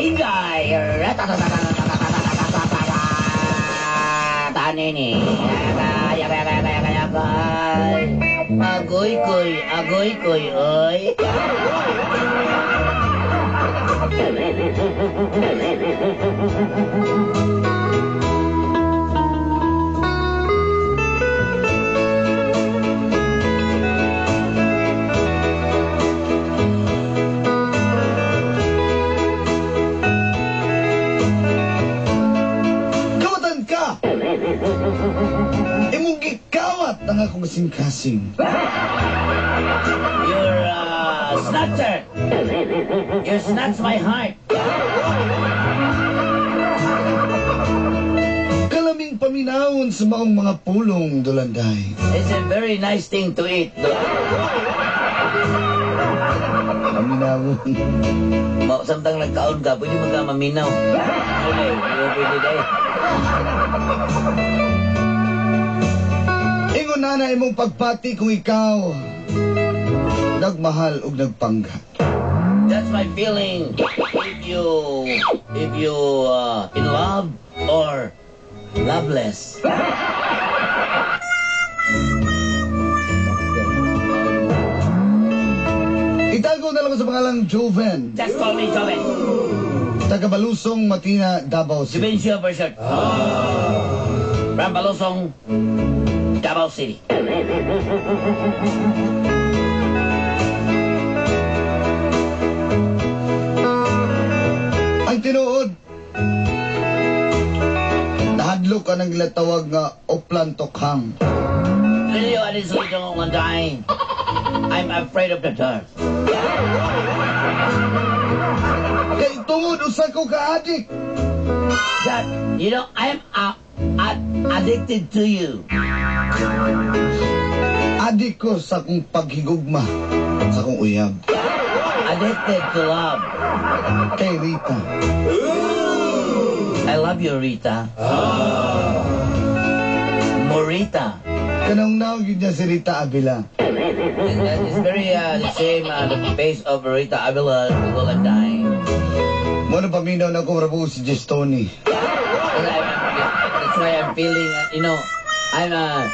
Ingay! Tanini. Agoy koy, agoy koy, oy. Kawatan ka! Imong gikawat ang akong kasing-kasing. You're a snatcher. You snatch my heart. Kalaming paminawon sa maong mga pulong, Dulanday. It's a very nice thing to eat. Paminawon. Samtang nagkaon ka, pwede man ka maminaw. Pwede, pwede day. Ingon na na imong pagpati kung ikaw nagmahal og nagpangga. That's my feeling. If you in love or loveless. Itago na lang ko sa pangalang Joven. Just call me Joven. Taga Balusong, Matina, Davao City. Juvencio Berserk. From Balusong, Davao City. Ang tinuod, nahadlok ka ng gilatawag nga Oplan Tokhang. Really, honestly, don't want dying. I'm afraid of the dark. Kay tungod usa ko ka-adik. That, you know, I'm addicted to you. Adik ko sa akong paghigugma sa akong uyab. Addicted to love. Kay Rita. I love you, Rita. Morita. Kanang naog yun niya si Rita Avila. It's very the same, the face of Rita Avila, Dulanday. Mo na paminaw na ko rabo si Jestoni. That's why I'm feeling, you know, I'm a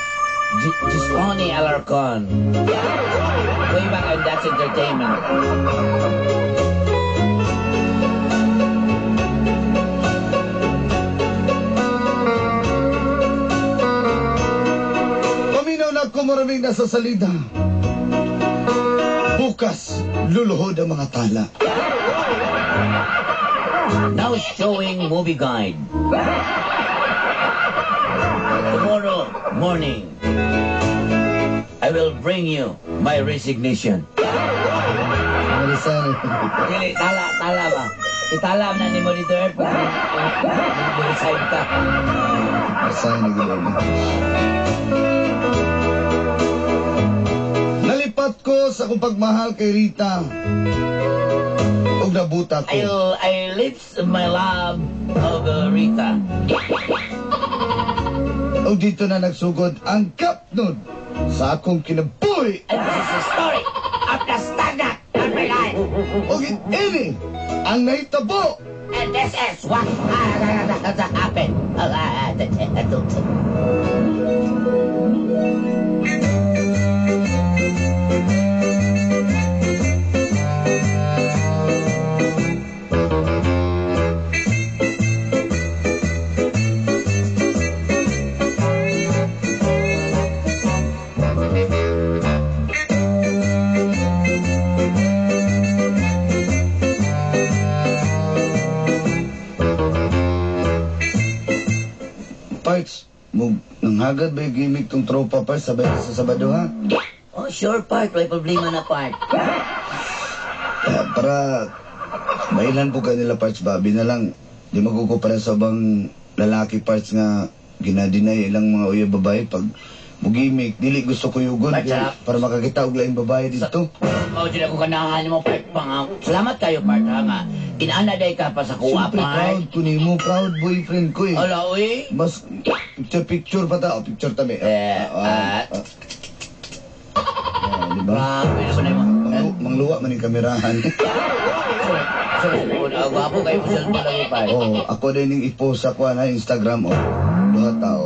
Jestoni Alarcon. Way back on That's Entertainment. Paminaw na ko maraming nasa salida. Bukas, luluhod ang mga tala. Now showing movie guide. Tomorrow morning, I will bring you my resignation. Resign. Dili, tala, tala ba? Itala na ni mo dito airport. Resign ka. Resign na gano'n. Nalipat ko sa akong pagmahal kay Rita. Og nabuta ko. I lips my love of Rita. Og dito na nagsugod ang kapnod sa akong kinabuhi. And this is the story of the standard of my life. Og ini ang nahitabo. And this is what happened. Parts, mo nanghagad ba yung gimmick tong tropa, Parts, sabay ka sa Sabado, ha? Oh, sure, Part. May problema na, Part. Para mailan po kanila, Parts, babi na lang. Di maguko para sa bang lalaki, Parts, nga ginadinay ilang mga uyab babae pag mo gimmick, dili gusto ko yugon Parts, ah. para makakita og laing babae dito. Mao jud ako ganahan mo, Part. Salamat kayo, Part, ha, nga. Inana day ka pa sa kuha, Siyempre, Part. proud ko nimo, proud boyfriend ko eh. Ala, uy. Mas picture picture pa ta, oh, picture ta me. Di ba? Grabe naman na mo. Mangluwa man yung kamerahan. Sa cellphone. Ah, gwapo kayo mo cellphone lagi pa. Oh, ako din yung i-post ako na Instagram oh. Duha tao.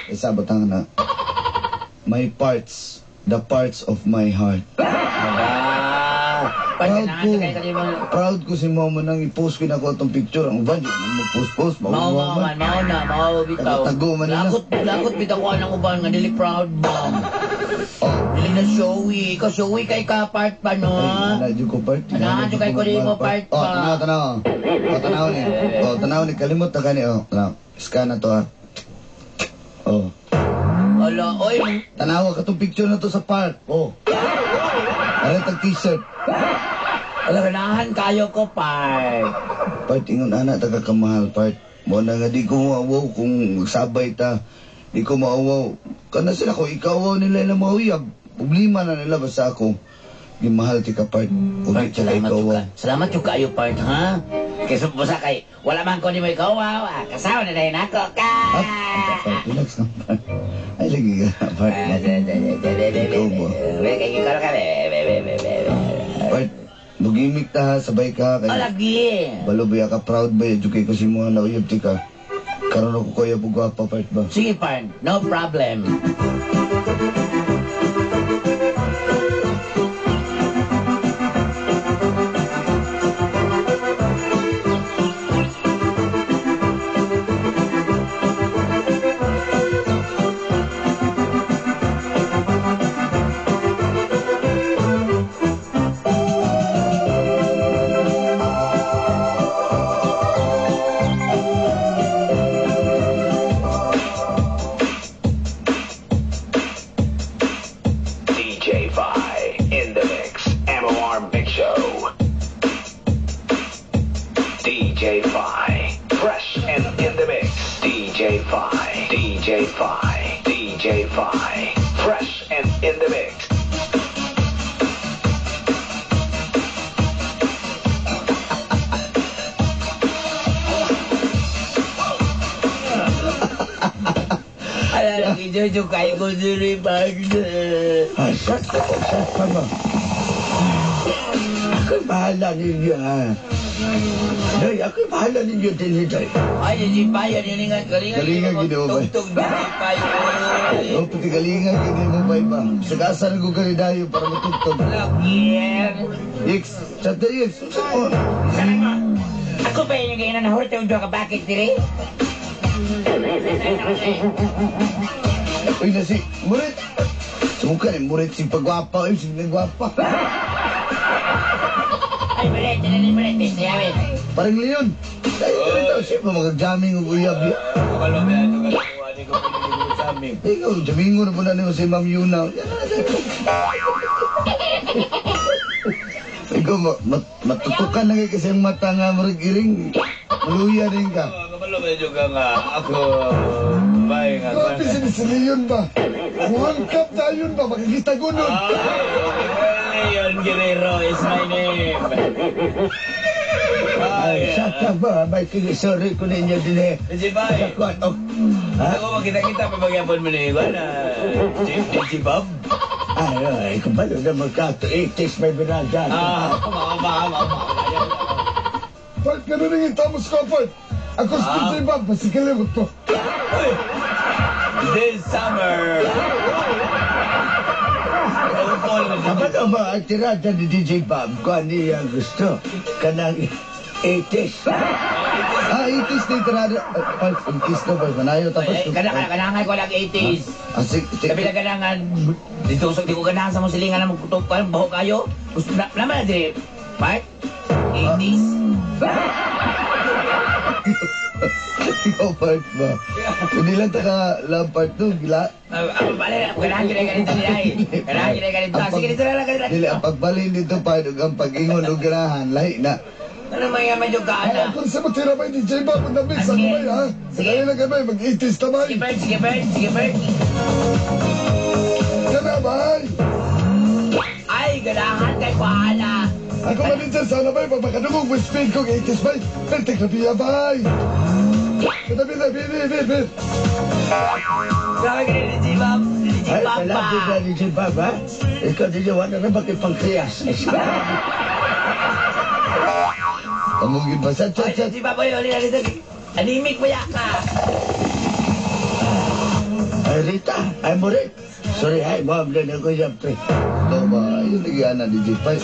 Isa batang na. My parts, the parts of my heart. Ah, Proud pag ko. kayo kanimo. Proud ko si mama nang i-post ko na ko atong picture. Ang uban, di man mo-post-post. Mao Mao mao man, mao na, mao bitaw. Tago-tago man nila. Lakot, lakot bitaw ko anang uban nga dili proud ba. Oh. Dili na showy. Ikaw showy kay ka part pa no. Ay, wala jud ko part. Ana, jud kay ko nimo part Oh, pa. tanaw, tanaw. Oh, tanaw ni. Oh, tanaw ni. Kalimot na kani. Oh, tanaw. Scan na to ha. Oh. Ala, oy. Tanawa ka tong picture na to sa park. Oh. Ano tag t-shirt? Ala ganahan kayo ko part. Part ingon ana taga kamahal part. Mo na nga di ko maawaw kung magsabay ta. Di ko maawaw. Kana sila ko ikaw nila ilang mga uyab. Problema na nila basta ako. Gimahal ti ka part. Ug Part, di ka salamat ikaw. jud ka. Salamat jud kaayo part, ha? Kaysa basta kay wala man ko nimo ikaw, ah. Kasawa na dahil ako ka. Ah, part, relax na part. Ay lagi ka part. Ikaw ba? Part, mugimik ta ha, sabay ka. Oh, Kay, lagi. balo ba ka proud ba jud kay ko si mga nauyab ti ka. Karon ako kuya bugwapa part ba. Sige, part. No problem. DJ Fi in the mix. MOR Big Show. DJ Fi. Fresh and in the mix. DJ Fi. DJ Fi. DJ Fi. Fresh and in the mix. Ala, lagi jojo kayo ko diri, part. Ay, shut up, shut up mo. Ako'y bahala ninyo, ha? Day, ako'y bahala ninyo din, Day. Ay, di pa yan, yun nga, galingan. Galingan, ginawa ba? Tugtog, di pa yun. Oh, pati galingan kini mo ba iba? Sagasan ko kani dayo para matugtog. Lagi. X, chat na X. Unsa mo? Sana mo. Ako ba yung ganyan na hurte yung ka bakit diri? Uy, na si Murit. Sumuka ni Murit si pagwapa. Uy, si gwapa. Ay, mulit, tinalin mulit, siyamin. Parang leon. Ay, ito, siyempre magag-jamming og uyab. Ikaw, jamingo na po na nimo si Ma'am Yuna. Yan na, ikaw, matutukan na kayo kasi ang mata nga murag iring. Maluya rin ka. Kabalo medyo ka nga ako bay nga. Grabe si Miss Leon ba? One cup tayo ba? Makikita ko nun. Leon Guerrero is my name. Ay, shut up ba? May sorry ko ninyo din eh. Si Bay. Sa kwan, oh. Ha? Ako makita-kita pa magyapon mo ni Iwan na DJ Bob. Ay, ay, kung balo na magkato, 80s may binadyan. Ah, mga mga mga. Part, ganun ang itamos ko, part. Ako si DJ Bob, masikalimot ko. This summer. Kabalo ba ang tirada ni DJ Bob kung ano yung gusto? Kanang 80s. Ah, 80s na yung tirada. Ah, 80s na ba? Manayo tapos. Ay, Kanangan ko lang 80s. Ah, sige. Sabi na ganangan, dito sa di ko ganahan sa mga silingan na magkutok pa, baho kayo. Gusto na, naman na dire, part, 80s. Ikaw part ba? Hindi lang taka love part 2. Gila. Ako pala, ganahan ko na ganito nila eh. Ganahan ko na ganito. Sige, dito na lang, ganito. Dili, ang pagbalhin dito pa, ug ang pag-ingon og ganahan, lahi na. Ano may medyo Ay, kaana? kung sa mo tira ba DJ Bob, ang dami, sa Sige. kamay, ha? Sige. Sige lang kami, mag-80s tamay. Sige, Bert, sige, Bert, sige, Bert. Kana, bay. Ay, ganahan kay Kuala. Ako man din dyan, sana bay, pag makadungog mo speed kong 80s bay. Perfect na biya, bay. Kada, bir, bir, bir, bir, bir. Grabe ka ni DJ Bob, ni DJ Ay, Bob palagi pa. na DJ Bob, ha? Ikaw, DJ, wala na ba kay pangkriyas? Kamugin ba? Sat, sat, Ay, sat. si Baboy, wala na dito. Animic pa yaka. Ay, Rita. Ay, Moret. Sorry, ay, ma'am. Dali ako siya, pre. Ito ba? Yun, nagyan na DJ Pai.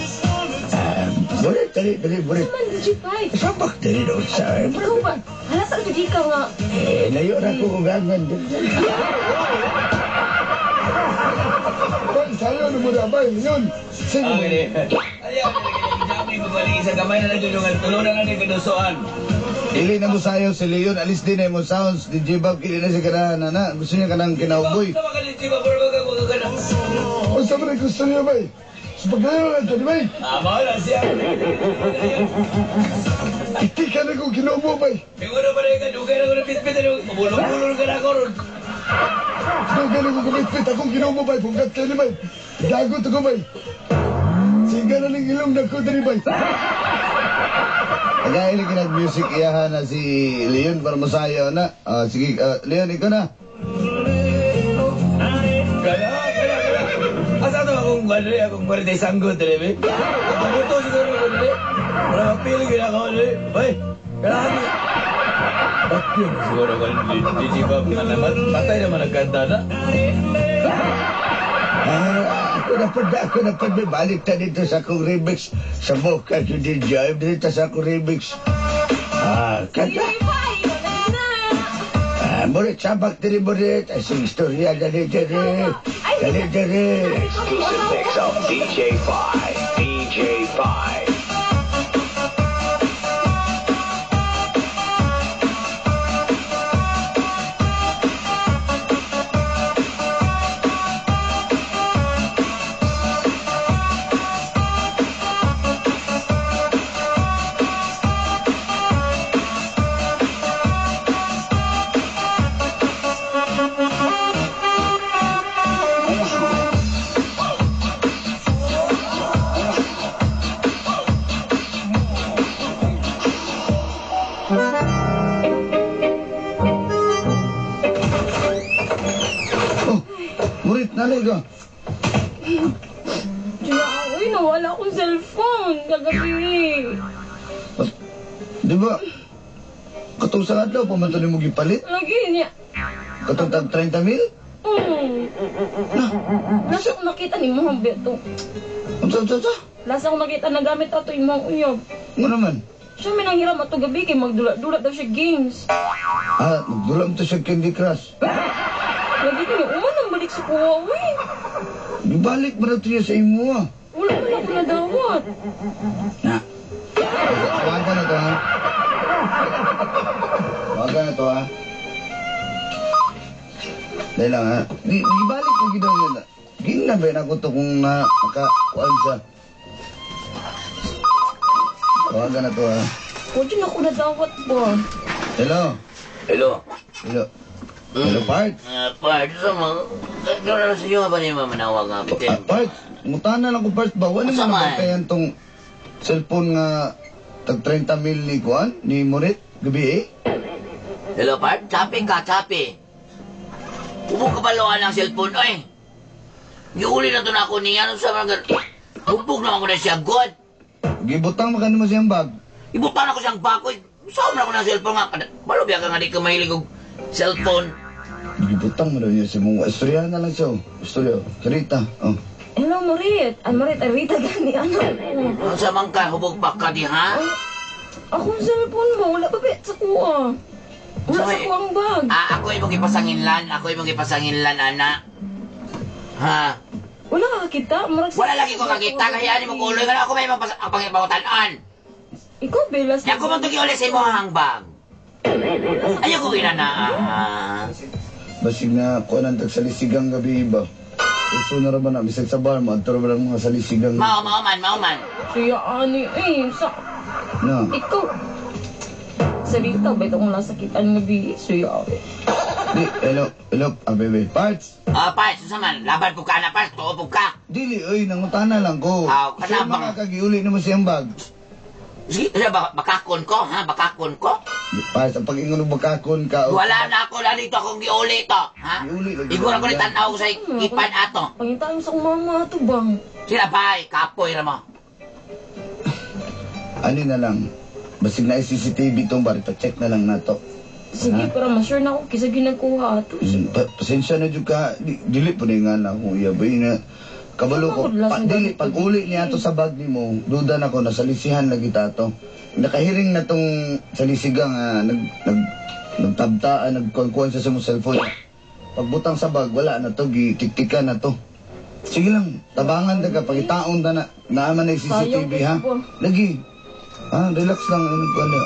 Ah, Moret, dali, dali, Moret. Man, DJ Pai. Sabak dali daw sa... Ikaw ba? Hala sa ito ka nga. Eh, layo na ko ugangan. Bay, sayo na mo na, bay. Yun. Sige. Ah, gani. Ayaw, gani. Pagbaling sa gamay na lang yun, yung tulo na lang yung kadusoan. Dili na mo sayo si Leon. Alis din na mo sounds. DJ Bob, kili na siya kanahan, na. Gusto niya kanang kinauboy. Sama ka DJ Bob, pero wag ka ka O sa mga gusto niya, bay. Sa paglayo na ito, bay. Ah, mao na siya. Iti ka na kung kinumo, bay. Siguro pa rin ka, dugay na ko na pitpit, ano, mabulong-bulong ka na ako ron. Dugay na kung kumitpit akong kinumo, bay. Pungkat kayo ni, bay. Gago to ko, bay. Sige na ng ilong na ko, dali, bay. Tagaili ka nag-music iyahan na si Leon para masayaw na. Ah, sige, ah, Leon, ikaw na. Kaya, kaya, kaya. Asa to akong ano eh, akong kwarta sanggot dali, be? Mabuto siguro ko dali. Para mapili ko na ako dali. Hoy, kailangan mo. Bakit siguro ko DJ Bob nga naman, patay naman ang kanta na. Ah, ako na pad, may balik ta dito sa akong remix. Sa boka, si DJ, dito sa akong remix. Ah, kanta. DJ Pai, wala na. Ah, Moret, sabak diri, Moret. Ay, sige, istorya, dali, dali. Dali, dali. Exclusive mix of DJ 5. DJ 5. Oh, Moret, nalay ka. Diya, uy, nawala akong cellphone kagabi. Di ba? Katong sa adlaw, pamanto ni mo gipalit. Lagi niya. Katong tag 30 mil? Nasa ko nakita ni Mong Beto. Unsa, unsa, unsa? Lasa ko nakita na gamit ato yung mga uyab. Ano naman? Siya may nanghiram ato gabi kay magdula-dula daw siya games. Ah, nagdula mo to siya Candy Crush. Lagi niya, uman ang balik sa kuha, uy. Gibalik mo na to niya sa imo, ah. Wala man ako nadawat. Na. Tawagan na to, ha? Tawagan na to, ha? Dahil lang, ha? Gibalik ko ginawa niya na. Ginabay na ko to kung na makakuan siya. Tawagan na to, ha? Huwag yun ako nadawat ba? Hello? Hello. Hello? Hello, Parts? Parts, sa mga... Ikaw na sa iyo ba niya manawag nga, Ah, bitin? Parts, mutahan na lang ko, Parts ba? Wala Asa mo man? nabantayan tong cellphone nga tag 30 mil ni Kuan, ni Morit, gabi eh. Hello, Parts? Chapi ka, chapi. Ubo ka baluan ang cellphone, oy. Giuli na to na ako niya. Ano sa mga... Hubog naman ko na siya, God. Gibutang mo kanimo siyang bag. Ibutan ako siyang bakoy. Saan na ako ng cellphone nga? Balobya ka nga di ka mahilig og cellphone. Gibutang mo daw niya sa mong istorya na lang siya. oh. Istorya, oh. Sarita. Oh. Hello, Marit. Ay, Marit, ay Rita gani. Ano? Ano sa man ka, hubog pa ka di, ha? Akong cellphone mo, wala pa bet sa kuha. Wala sa Sorry. kuha ang bag. Ah, ako imong ipasanginlan. Ako imong ipasanginlan, ana. Ha? Wala ka kakita. Murag Wala lagi ko kakita. Kaya ani mo kuloy. Wala ako may pangutan-an. Ikaw, Belas. Ako man to giuli sa imong hangbag. Ayaw ko ginana. Ah. Basig na kuan ang tagsalisigang gabi ba. Uso na ra ba na bisag sa bar mo adto ra ba ang mga salisigang. Mao, mao man, mao man. Siya, ani, eh. Sa, Na. ikaw. Sarita, ba itong nasakitan nga bi? Siya, eh. Di, hello, hello, ah, bebe. Parts. Ah, Parts, unsa man? Laban po ka na, Parts. Tuo po ka. Dili, oy, nangutana lang ko. Aw, Sure kanabang. mga kagiuli na mo siyang bag. Sige, ba, bakakon ko, ha? Bakakon ko? Parts, ang pag-ingon og bakakon ka. oh. Wala na ako, na dito akong giuli to, ha? Giuli lagi. Igor ako ni tanaw ko sa ipan ato. Pangitaan mo sa akong mama ato bang? Sila bay, kapoy ra mo. Ani na lang. Basig na CCTV itong bari, pa-check na lang nato. Sige, para ma-sure na ako kisa ginagkuha ato. Pasensya na jud ka. Dili po na nga na akong uyab. Ay, na, kabalo ko. Saan ako Dili, last pag uli niya ato sa bag nimo, duda na ko, nasalisihan lagi ta ato. Nakahiring na tong salisiga nga, nagtabtaan, nagkuhan siya sa mong cellphone. Pagbutang sa bag, wala na to, gitiktikan na to. Sige lang, tabangan ta ka, pagitaon ta na, naaman na yung CCTV, Sayang, ha? po. Lagi. Ha, relax lang, ano ko ano.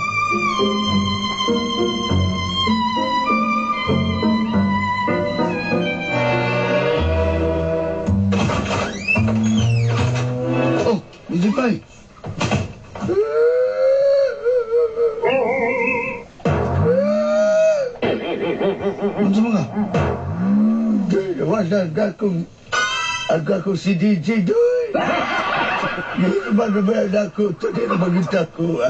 Oh, DJ Pai. Ano sa mga? Wala akong ang akong si DJ doy. Ngayon ba naman ako, ito din ang magita ko.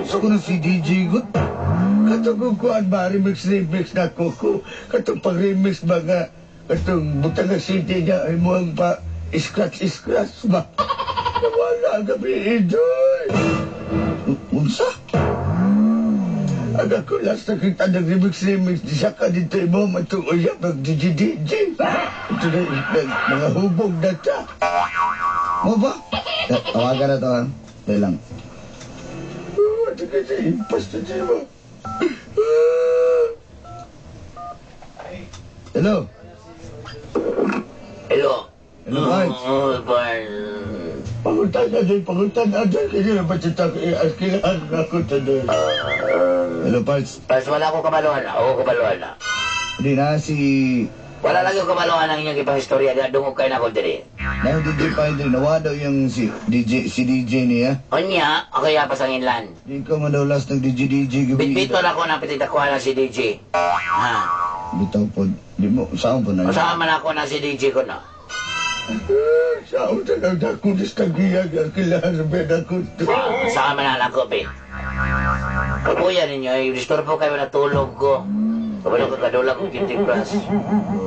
So ko na si DJ Gut. Katong kung kuan ba, remix remix na ko ko. Katong pag-remix ba nga, katong butang nga CD niya, ay mo ang pa, scratch scratch ba. Nawala ang gabi, doy. Unsa? Ang ako last nakita ng remix remix, di siya ka dito mo, matong uyab, ang DJ DJ. Ito na, mga hubog na ta. Mo ba? Tawagan na to ha. Dahil lang. Oh, ito kasi, impas na siya mo. Hello? Hello. Hello, Pards. Oh, Pards. Pangutan na din, pangutan na din. Kasi naman siya kailangan ako ito doon. Hello, Pards. Pards, wala akong kabaluan. Ako kabaluan na. Hindi na si... Wala lang yung kabaluan ang inyong ibang istorya. Dungog kayo na ako diri. Na yung DJ Pai diri. Nawa daw yung si DJ niya. Unya, ako ya pasanginlan. Di ka man daw last ng DJ DJ gabi. Bitbit na ako na pititakuha na si DJ. Ha? Bitaw po. Di mo, saan po na yun? Kasama man ako na si DJ ko na. Sa utan ang ako distagiya, kailangan sabihin ako ito. Sama na lang ko, be. Kapuya ninyo, eh, disturbo kayo na tulog ko. Kabalo ka kadula kong Candy Crush.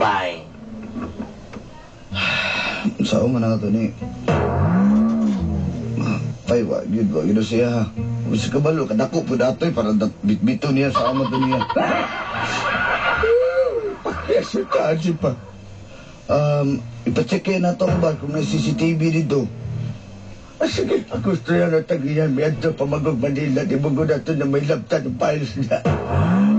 Bye. Saan man na ito ni? Ay, wa, yun, wa, yun siya ha. Kasi kabalo, kadako po datoy para bitbito niya, saan man to niya. Yes, ito pa. Ipacheck kayo na ito ang bag kung may CCTV dito. Ah, sige, ako gusto yan at tagiyan. May adto pa magog Manila. Di mo na ito na may labtan ng files niya.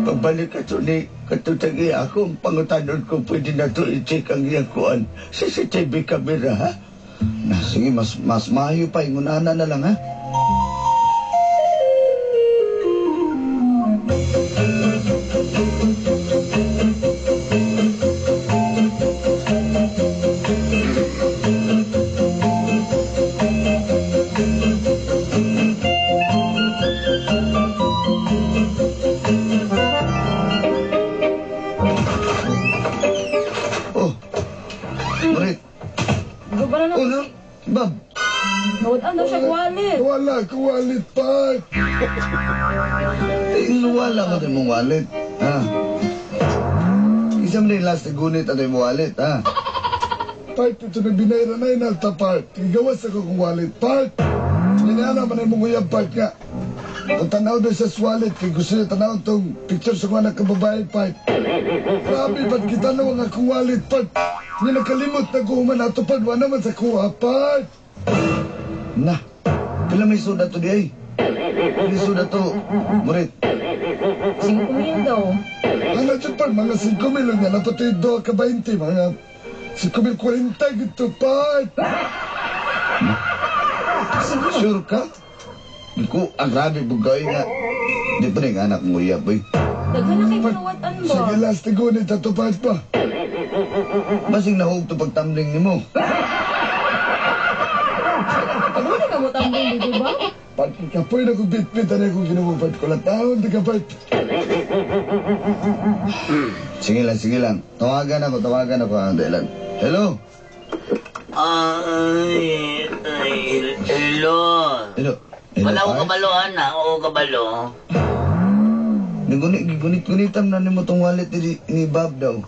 Pagbalik ka to ni katong tagiya ako, ang pangutanon ko pwede na to i-check ang iyang kuan. CCTV camera, ha? Na, sige, mas maayo pa, ingunana na lang ha. Oh, Marit. Gaba na Oh, no. Bob. Nawad-an daw siya wallet. Wala ko wallet pa. Eh, wala ka din mong wallet. Ha? Isa mo na yung last na gunit at yung wallet, ha? Part, ito na binayra na yun alta part. Igawas ako kong wallet part. Ninana man ay mong uyab part nga. Kung tanaw doon sa wallet, kay gusto niya tanaw tong picture sa kong anak kababae part. Grabe, ba't kita na ang akong wallet part? Hindi nakalimot na kuhuman ato part, wala naman sa kuha part. Na, pila may suda to di ay? May suda to, Murit. 5,000 daw. Ano dyan part, mga 5,000 lang yan, napatay do ka 20, mga 5,040 gito part. Sige. Sure ka? Di ko, ang grabe, bugay nga. Di pa rin anak mo uyab, boy. Daghan na kay nawad-an ba? Sige, last na gunit ato part pa. Basing nahug to pagtambling ni mo. Pagod ka mo tambong, di ba? Part, kapoy na kong bitbit, ano kong ginawa part ko lang. Taon, di ka part. Sige lang, sige lang. Tawagan ako, tawagan ako. Ah, dahil lang. Hello? Ay, ay, hello. Hello? Hello, Wala ko Pards? kabaluan na. Oo, kabalo. Nagunit, gunit-gunitan na nimo tong wallet ni Bob daw.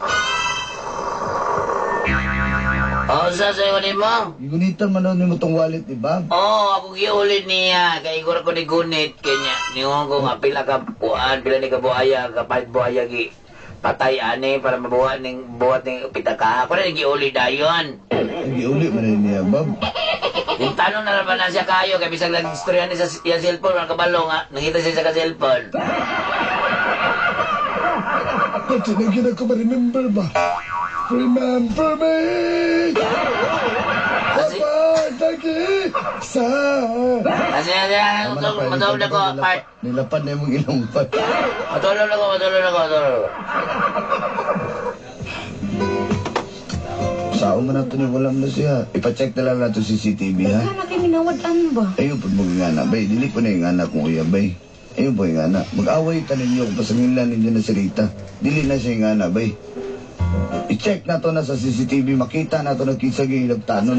Oh, sa sayo ni mo? Gigunitan man daw nimo tong wallet ni Bob. Oo, ako giulit niya. Kay igor ko ni gunit. Kanya, ningon ko nga pila ka buwan, pila ni ka buhaya, kapalit buhaya gi patay ani para mabuhat ning buhat ning pitaka. Ako na giuli dayon. Giuli man na niya, Bob. Yung tanong na naman na siya kayo, kay bisag nag-istorya ni sa iya cellphone, mga kabalo nga, nakita siya sa ka-cellphone. Ba't hindi na ko ma-remember ba? Remember me! Kasi, Kapag nag-isa! kasi, kasi, Tama na, pa, matulog na ko, part. Nilapad na yung ilong part. Matulog na ko, matulog na ko, matulog na ko. Saan man nato ni wala na siya. Ipa-check na lang nato CCTV ha. Daghan na kay minawad-an ba? Ayun po mga anak, bay. Dili po na yung anak kong uyab, bay. Ayun po yung anak. Mag-away ta ninyo kung pasangilan ninyo na si Rita. Dili na siya yung anak, bay. I-check na to na sa CCTV. Makita na to na kinsa gihilabtanon.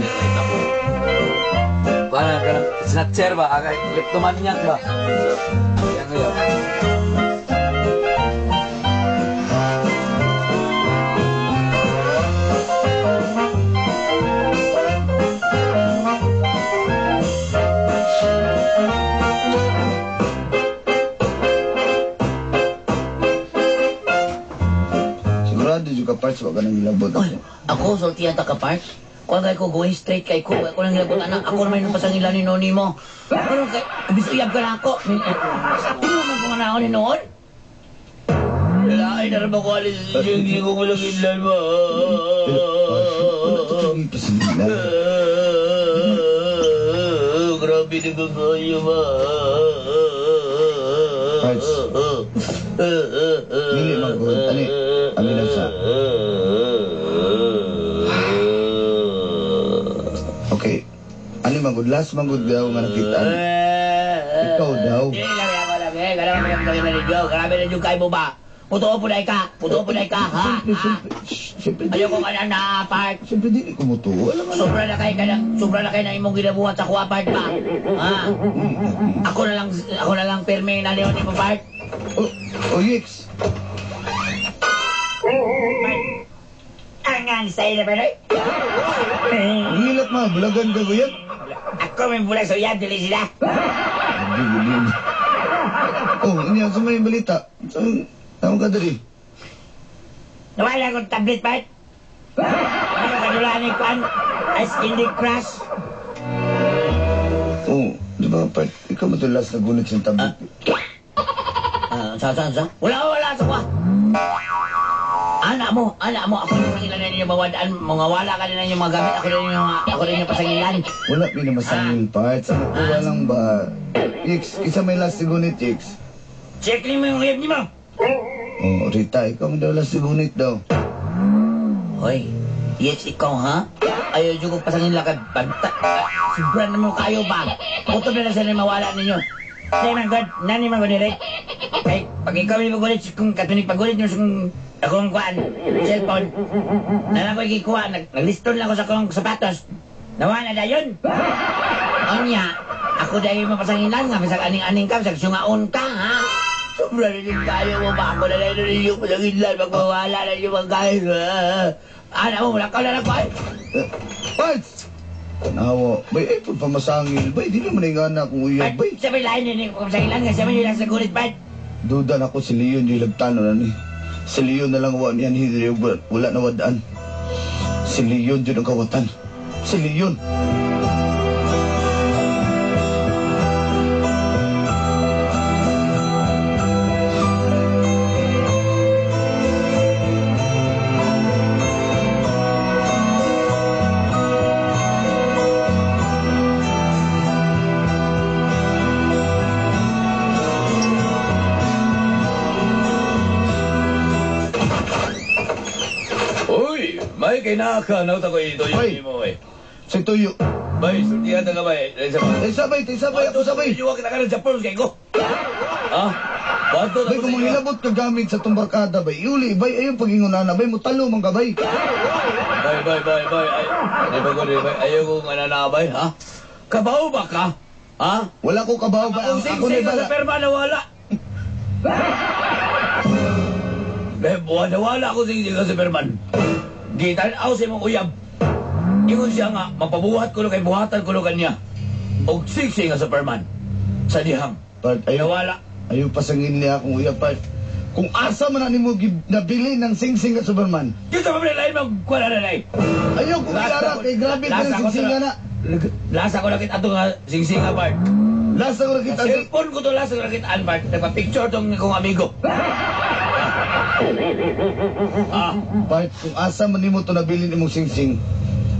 Para ka snatcher ba? Agay, kleptomaniac ba? Yan ngayon. Sigurado yung ka-parts, wag ka nang hilabot Oy, ako. ako, sultihan ta ka, parts. Kuha kay ko, going straight kay ko. Ako nang hilabot, anak. Ako naman yung pasangilan ni Noni mo. Ano kay, abis uyab ka na ako. Ano naman kung ano ako ni noon? Ay, naman ko alis. Hindi ko malangilan mo. Wala to kang ipasangilan. Grabe na kagayo ba? Parts. Dili man ko. Ani, amin na sa. Okay. Ani man gud last man gud daw nga nakita. Ikaw daw. Dili lang ako lang eh. Grabe na yung Grabe na yung kay mo ba? Puto po na ka. Puto po na ka, ha? Siyempre, siyempre, siyempre, Ayoko ka na na, part. siyempre dili ko mutuo. Alam mo na. Sobra na kay ka na, sobra na kay na imong ginabuhat sa kuha part ba? Ha? Ako na lang pirmi na leon ni mo part. Oh, oh, Yix. Ang ang style na pero. Ang hilak ma, bulagan ka ko yan. Ako may bulag sa uyab dili sila. Hindi, hindi. Oh, niya, sa may balita. Sa, tama ka dali. Nawala akong tablet part. Ano kadulaan ni Kwan? Ice Candy Crush. Oh, di ba, part, ikaw mo ito last na gunit sa tablet. Sa, sa, sa? Wala, wala sa kuha. Anak mo, ako yung pasangilan ninyo mawadaan, mga wala ka rin ninyo mga gamit, ako rin yung pasangilan. Wala pinamasangil parts. Ang nakuha lang ba? Yix, isa may last na gunit, Yix. Check ni mo yung uyab ni mo. Oh, Rita, ikaw mo daw last na gunit daw. Hoy, yes, ikaw ha? Ayaw yung kong pasangin lang kay banta. Sobra na mo kayo ba? Kutob na lang sila mawala ninyo. Hindi man God, nani man God direct. Kay, pag ikaw may pagulit, kung katunig pagulit nyo sa akong kuan, cellphone, na lang ko ikikuha, nagliston lang ko sa akong sapatos. Nawa na dayon. Onya, ako dahil mapasangilan nga, bisag aning-aning ka, bisag sungaon ka, ha? Sobra na din kayo mo ba? Ako na lang ninyo pasangilan, pag mawala na yung mga guys. Ano mo, wala ka na lang ko. Parts! Tanawa. Bay, ay, pud pamasangil. Bay, di naman yung anak kong uyab, bay. Sa may lain din yung pasangilan nga, sa may lang sa gulit, Bart. Duda na ako si Leon yung hilabtano na ni. Si Leon na lang wa niyan, hindi wala na wadaan. Si Leon yun ang kawatan. Si Leon. Uy, may kinaka na ko ito Ay. yung mo eh. Sa tuyo. Bay, sultihan na ka bay. Ay, Ay, sabay, tay, sabay, ako sabay. Iwag kita ka ng Japan kay ko. Ha? Bato na Bay, ko kung sa inyo. manghilabot ka gamit sa tong barkada, bay, iuli, bay, ayun pagingon na, bay, mutalo man ka, bay. Bay, bay, bay, bay. Ay, di ba ko, di ba? Ayaw ko nga na bay, ha? Kabaw ba ka? Ha? Wala ko kabaw, bay. Ang Ako na sing-sing ka bala. sa perma nawala. Bay, buwan nawala ako sing-sing ka sa perman. Gitan-aw sa imong uyab. Ingon siya nga, mapabuhat ko kay buhatan ko kanya. Og singsing nga Superman. Sa dihang. Part, ayaw, Nawala. ayaw pasangin niya akong uyab, part. Kung asa man na nimo nabili ng singsing nga Superman, Dito pa lain magkuha na lain. ayaw kong ilara kay grabe ka ng singsing nga na. Lasa ko nakita ato nga singsing nga part. Lasa ko nakita. Sa cellphone ko to lasa ko nakita part. Nagpa-picture tong kong amigo. Ah, Part, kung asa man nimo to nabili nimong singsing,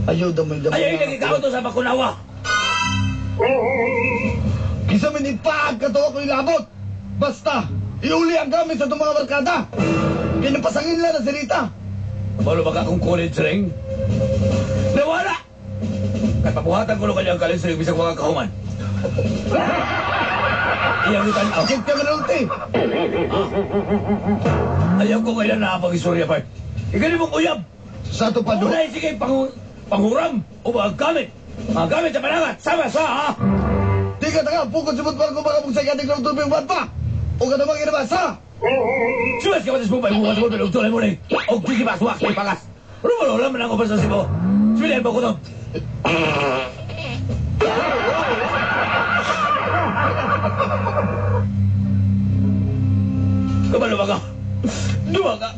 ayaw damay-damay. ayaw yung nagikaw to sa Bakunawa. Kisa man ipaag ka to ako ilabot. Basta, iuli ang gamit sa itong mga barkada. Pinapasangin lang na si Rita. Balo baka akong college ring? Nawala! Kay pabuhatan ko kanyang college ring bisag mga kahuman. Iyang itan-aw. Sakit ka manulti. Ayaw ko kailan nakapag-istorya, part. Ikani mong uyab! Sa ato pa do. Unay, sige, panghuram o mga gamit. Mga gamit sa panangat, sama sa, ha? Di ka taka, pukod sumot pa kung baka mong sa kating tubig buwan pa. O ka namang inabasa. Sumas ka ba sa sumupay, bukas mo, pero tulay mo na eh. O kiki ba, suwak, kay pakas. Rumalo, laman ang upas sa sibo. Sumilihan ba ko to? Kabalo ba ka? Duha ka.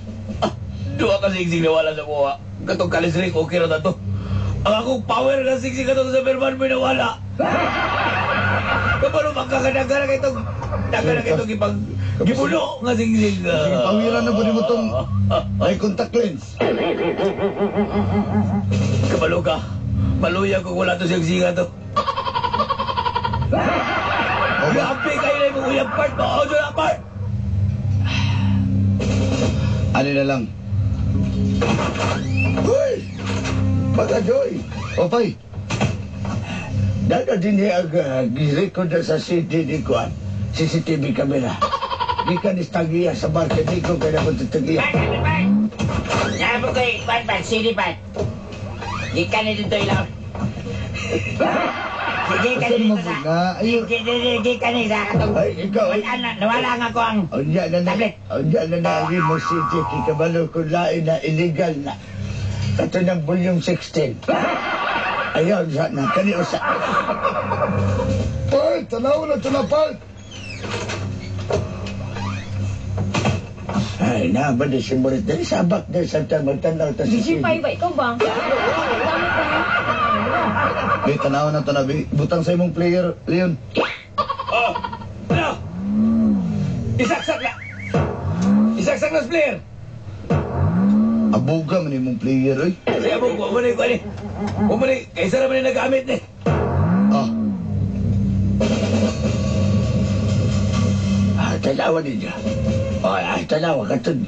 Ah, duha ka singsing na wala sa buha. Katong kalis rin, okay na to. Ang akong power na singsing katong sa Superman mo nawala. Kabalo ba ka kadagara kay itong dagara kay itong ipag gipuno nga singsing. Sige, pawiran na po mo itong ay contact lens. Kabalo ka. Maluya kung wala to siyang singa to. Grabe kayo na yung uyang part. Maujo na part. Ano na lang? Uy! Bagadoy! Opay, Dada din niya ang girecord na sa CD ni Kuan. CCTV camera. Gikan ni Tagiya sa barka di ko kaya akong tatagiya. Pat, pat! Napo ko eh, pat, pat, sili, pat. Gikan ni dito ilaw. Sige ka Asa dito naman sa... po na? Ayaw. Sige ka ni sa katong... Ay, ikaw. Wala na, nawala nga ko ang... Unya na na, Tablet. unya na na ang mo CD kikabalo ko lain na illegal na. Kato ng volume 16. Ayaw sa na, kani usa. Part, tanaw na ito na, part. Ay, na ba di si Morit? Dali sabak dali sa magtanaw ta sa DJ CD. 5 ba? Ikaw ba? Gamit ka na? May tanaw na to na. Butang sa imong player, Leon. Oh! Ano? Isaksak na! Isaksak na sa player! Abuga man imong player, oy. Kaya mo, huwag mo na yung kuwan eh. Huwag mo na yung, kaysa naman yung nagamit eh. Ah, Ah, tanawa ninyo. Oh, ah, tanawa katod.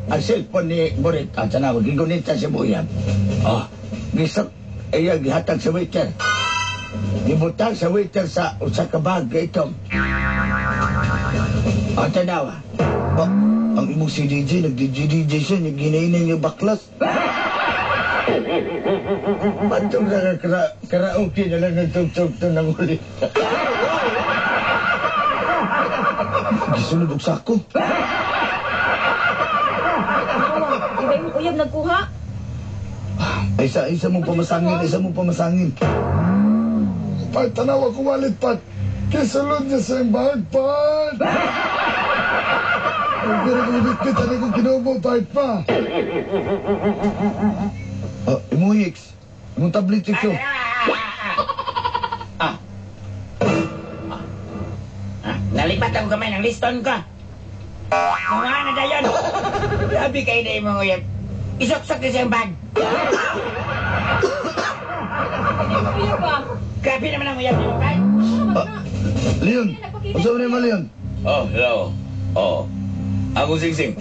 Ang cellphone ni Morit, ah, tanawa, gigunita si Buyab. Oh, gisak, iya, gihatag sa waiter. Gibutang sa waiter sa usa ka bag itom. Oh, tanawa. ba, ang imong si DJ, nag-DJ DJ siya, naginainay niya baklas. Patong na karaoke na lang nagtugtog to ng uli. Gisunod og sako. Awa, iba yung uyab nagkuha. Ay, isa mong pamasangin, isa mong pamasangin. Part, tanaw ako wallet, part. Kisulod niya sa iyong bag, part. Ang pero kung bitbit, ano kong kinubo, part pa. Ah, imong Hicks. Imong tablet, Hicks, oh. Ah. Ah, nalipat ako kamay ng liston ko. Mga na dayon. Grabe kayo na imong uyab. Isoksak na siyang bag. Uyab ba? Grabe naman ang uyab niyo, bag. Ah, Leon, unsa man nimo, Leon? Oh, hello. Oh. Ako singsing.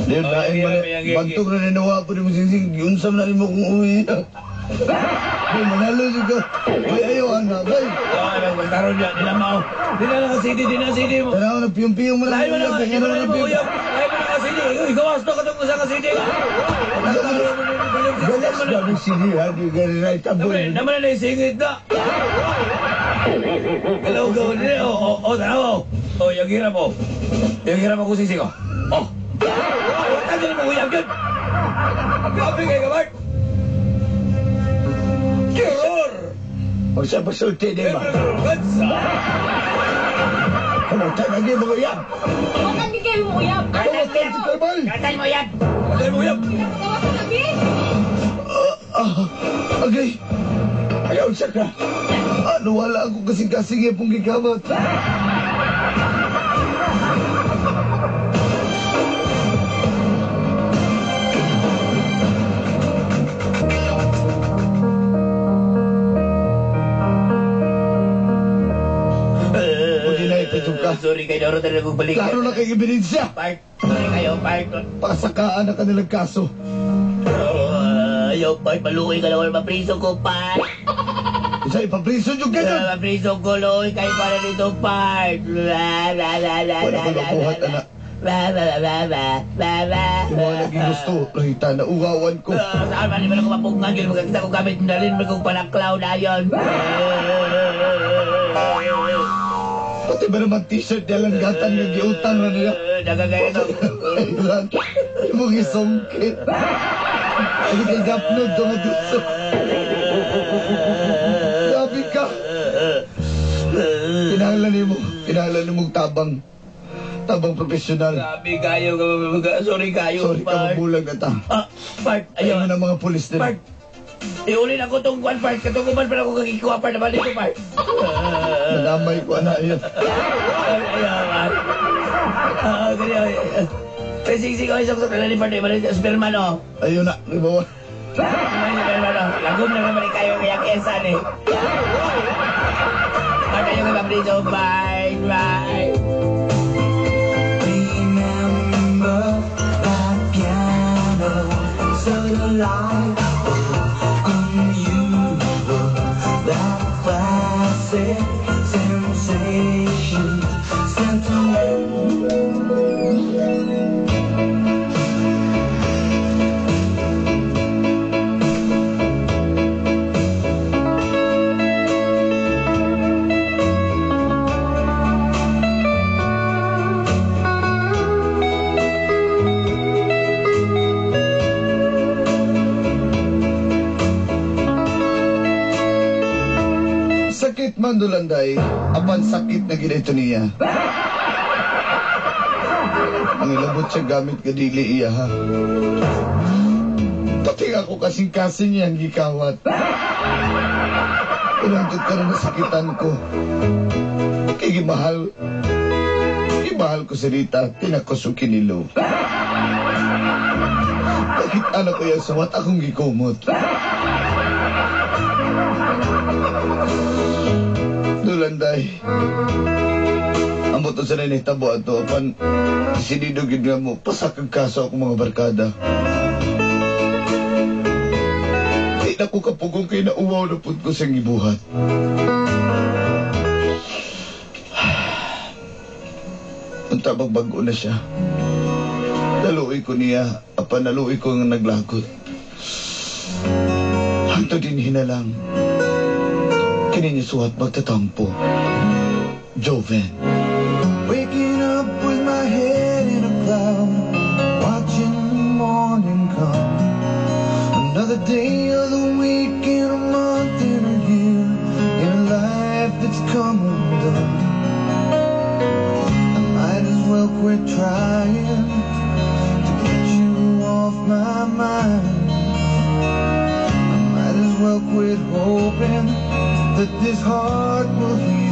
Leon, Oh, lain man. Bantog na ninawa po ni mo singsing. Unsa man na nimo kung uwi. Ay, manalo siya ka. Ay, ayaw, anak. Ay, Oh, ay, magtaron niya. Di na mao. Di na lang CD, di na CD mo. tanaw na piyong-piyong mo na. Lain mo na, Kaya di mo na na mo piyong. uyab. Lain mo na ka CD. Ikaw, asto ka itong usa ka CD. Galas na ng CD, ha? Di ka right Naman, naman na naisingit na. Galaw, gaw, di na. Oh, oh, tanaw, oh. Oh, yung hirap, oh. Yung hirap ako singsing, oh. Oh. Huwag na mo uyab yun. Grabe kay Kabart. Terror! Huwag siya pagsulti, di ba? Kamutan na di mga uyab. Wala ni kayo mo uyab. Kawasan si Kabay! Katay mo yan! Patay mo uyab! Kawasan gabi. Agay! Ayaw siya ka! Ano, wala ako kasing-kasing pong gigamot. Pwede na ipatong ka. Sorry kayo, Doro, talaga kong balik. Klaro na kay ebidensya. Part, sorry kayo, part. Pasakaan na kanilang kaso. Ayaw, part, maluoy ka lang, mapriso ko, part. Isa, ipapriso nyo ganyan. Mapriso ko, luoy kayo para dito, part. La, la, la, la, Wala la, ko la, nabuhat, la, anak. La, la, la, la, la, la. Yung mga naging gusto, nakita na uwawan ko. Saan man, di ba ako mapungan yun? Magkakita ko gamit na rin, magkong panaklaw na yun. Pati ba naman t-shirt niya lang gatan nga giutang na niya? Nagagaya ko. Kailan? Yung mga isungkit. Ano kay gapnod ito nga dito? Sabi ka. Kinahanglan nimo, kinahanglan nimo tabang. Tabang profesional. Grabe kayo, sorry kayo, Sorry ka, part. mabulag na ta. Ah, part, Ayaw ayaw. mo ng mga pulis din. Part, iulin ako tong one part, katuguman pa ako kakikuha part, naman dito, part. Nadamay ko, anak yun. Ayaw, part. Ah, ganyan. Sing, oh, isang sa ni part, ibalik Superman, oh. Ayun na, ibawa. Superman, oh. Lagom na naman kayo, kaya kesan, eh. Part, ayaw kayo, Pablito. Bye, bye. Remember that piano, so delightful, unusual, that classic sensation, sentimental. Sakit man dulanday, apan sakit na gid ito niya. Ang ilabot siya gamit ka dili iya ha. Pati ako kasing-kasing niyang gikawat. Unang ka na nasakitan ko. Kay gimahal. Gimahal ko si Rita, tinakos o kinilo. Bakit anak ko yan suwat akong gikumot? Dulanday. Amot sa nanitabo ato apan sinido gid nga mo pasak ang kaso akong mga barkada. Di na ko kapugong kay nauwaw na pud ko siyang gibuhat. Ang tabang bago na siya. Naluoy ko niya, apan naluoy ko nga naglagot. Hanto din hinalang. Kini niya suhat magtatampo. Joven. Waking up with my head in a cloud, watching the morning come. Another day of the week, in a month, in a year, in a life that's come undone. I might as well quit trying to get you off my mind. I might as well quit hoping that this heart will heal.